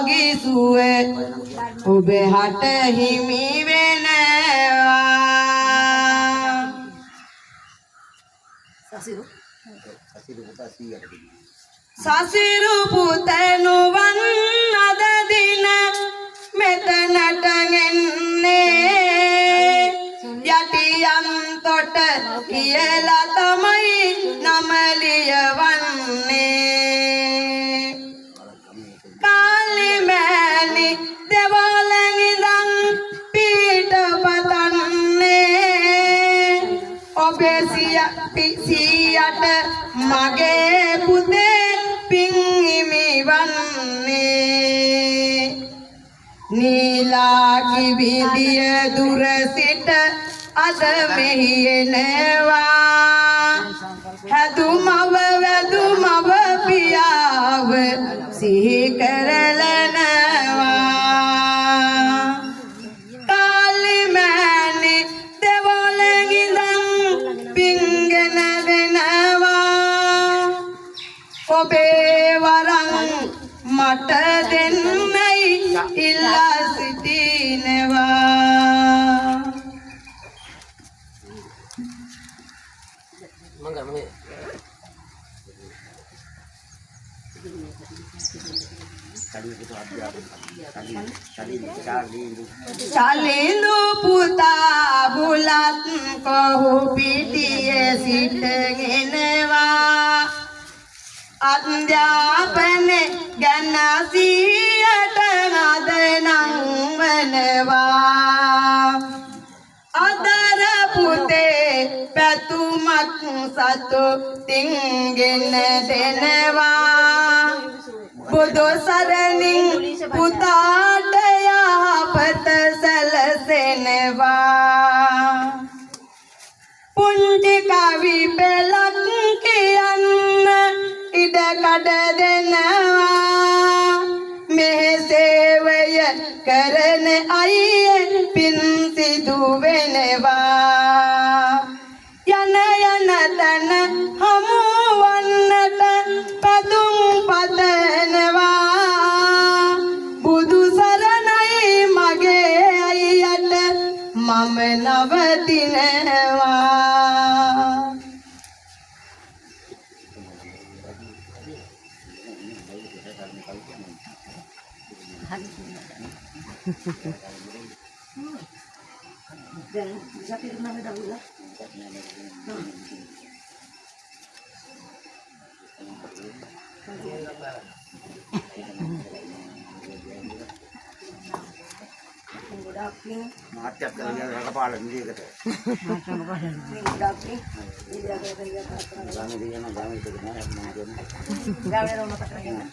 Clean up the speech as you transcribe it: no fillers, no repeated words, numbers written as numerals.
නිරෝගී සුව ඔබ හට හිමි වෙනවා. සසිරු පුතණුවන් අද දින මෙතනට එන්නේ යටියන් තොට කියලා තමයි නම ලියවන්නේ. කාලිමෑණි දෙවොලෙන් ඉඳන් පීඨ පතන්නේ ඔබේ සියට මගේ පුතේ පින් හිමි වන්නේ. නීලා කිවිදිය දුර සිට අද මෙහි එනවා. හැදුමව වැදුමව පියාව සිහි කරලනවා. කාලිමෑණි දෙවොලෙන් ඉඳන් පින්ගෙන දෙනවා. ඔබේ වරන් මට දෙන්නයි ඉල්ලා සිටිනවා. චලිඳු පුතා බුලත් කොහු පිටියේ සිටගෙනවා. අධ්‍යාපනය ගැන සිහියට අද නම් වෙනවා. අදර පුතේ පැතුමක් සතුටින්ගෙන දෙනවා. බුදු සරණින් පුතාට යහපත සැලසෙනවා. පුංචි කවි පෙළක් කියන්න ඉඩ කඩ දෙනවා. මෙහි සේවය කරන අයියේ පින් සිදු වෙනවා. යන යන තැන හමු වන්නට පැතුම් පතනවා. බුදු සරණයි මගේ අයියට මම නවතිනවා. මාත්‍යත් කරගෙන රටපාල විදියකට. ගාමේ දිගන ගාමේ දෙක නෑ මම කියන්නේ.